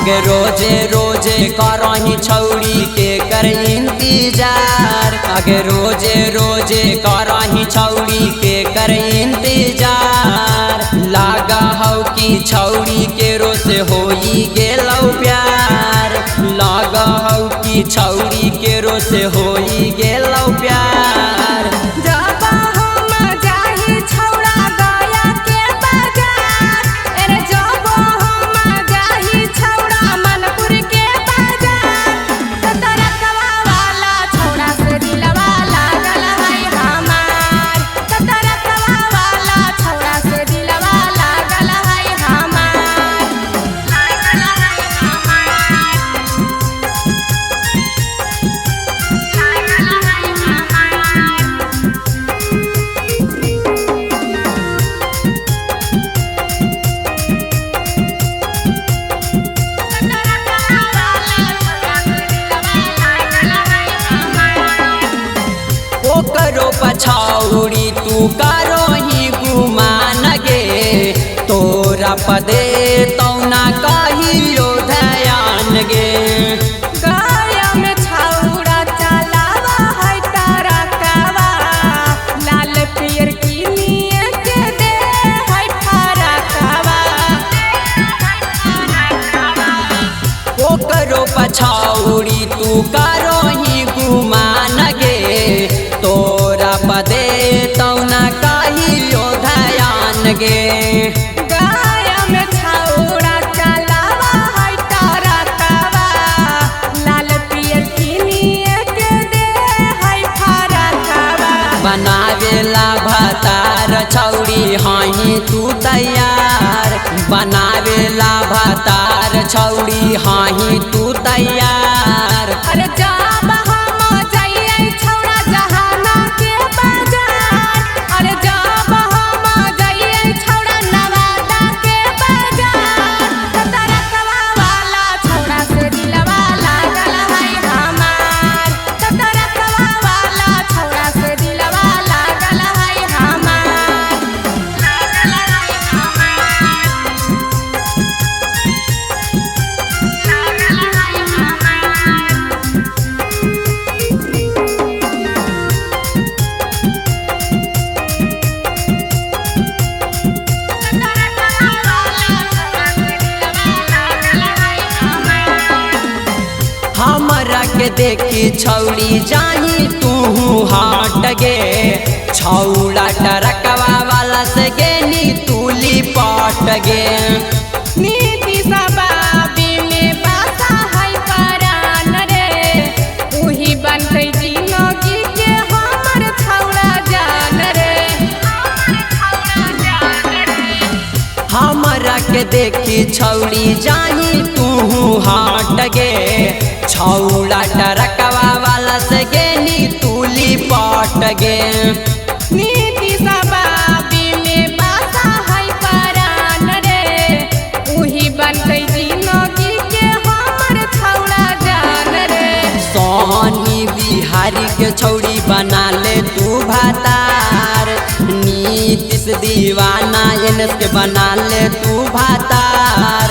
आगे रोजे रोजे करही छौड़ी के कर इंतजार। आगे रोजे रोजे करही छौड़ी के कर इंतजार। लागा हौ कि छौड़ी के रोज होई गेलौ प्यार। लागा हौ कि छौड़ी के रोज होई गेलौ प्यार। जब हम जाही छौड़ा गया के बाजार, अरे जब हम जाही छौड़ा मनपुर के बाजार, ततरकवा वाला छौड़ा से दिलवा लागल है हमार। ततरकवा वाला छौड़ा से दिलवा लागल है हमार। लागल है हमार। लागल है हमार। ओकरो पछौड़ी तू करो ही गुमान गे। तोरा पदे तौना कहियो ध्यान गे। गाया में छौड़ा चलावा है टरकवा, लाल पियर किनिए के दे है फरकवा। ओकरो पछौड़ी तू करो ही गुमान गे। तोरा पदे तौना कहियो ध्यान गे। गाया में छौड़ा चलावा है टरकवा, लाल पियर किनिए के दे है फरकवा। बनावेला भतार छौड़ी हाही तू तैयार। बनावेला भतार छौड़ी हाही तू तैयार। अरे जब हम जाइए छौड़ा जहाना के बाजार, अरे जब हम जाइए छौड़ा नवादा के बाजार, ततरकवा वाला छौड़ा से दिलवा लागल है हमार। ततरकवा वाला छौड़ा से दिलवा लागल है हमार। लागल है हमार। लागल है हमार। हमरा के देखी छौड़ी जाही तू हाट गे। छौड़ा टरकवा वाला से गेनी तूली पट गे। नीति सबाबी में बासा है परान रे, उही बनतै जिनगी के हमर छौड़ा जान रे। हमरा के देखी छौड़ी जाही तू हाट गे। छौड़ा टरकवा वाला से गेनी तूली पट गे। नीति सबाबी में बासा है परान रे, उही बनतै जिनगी के हमर छौड़ा जान रे। सोनी बिहारी के छौड़ी बना ले तू भातार। नीतीश दीवाना एनएस के बना ले तू भातार।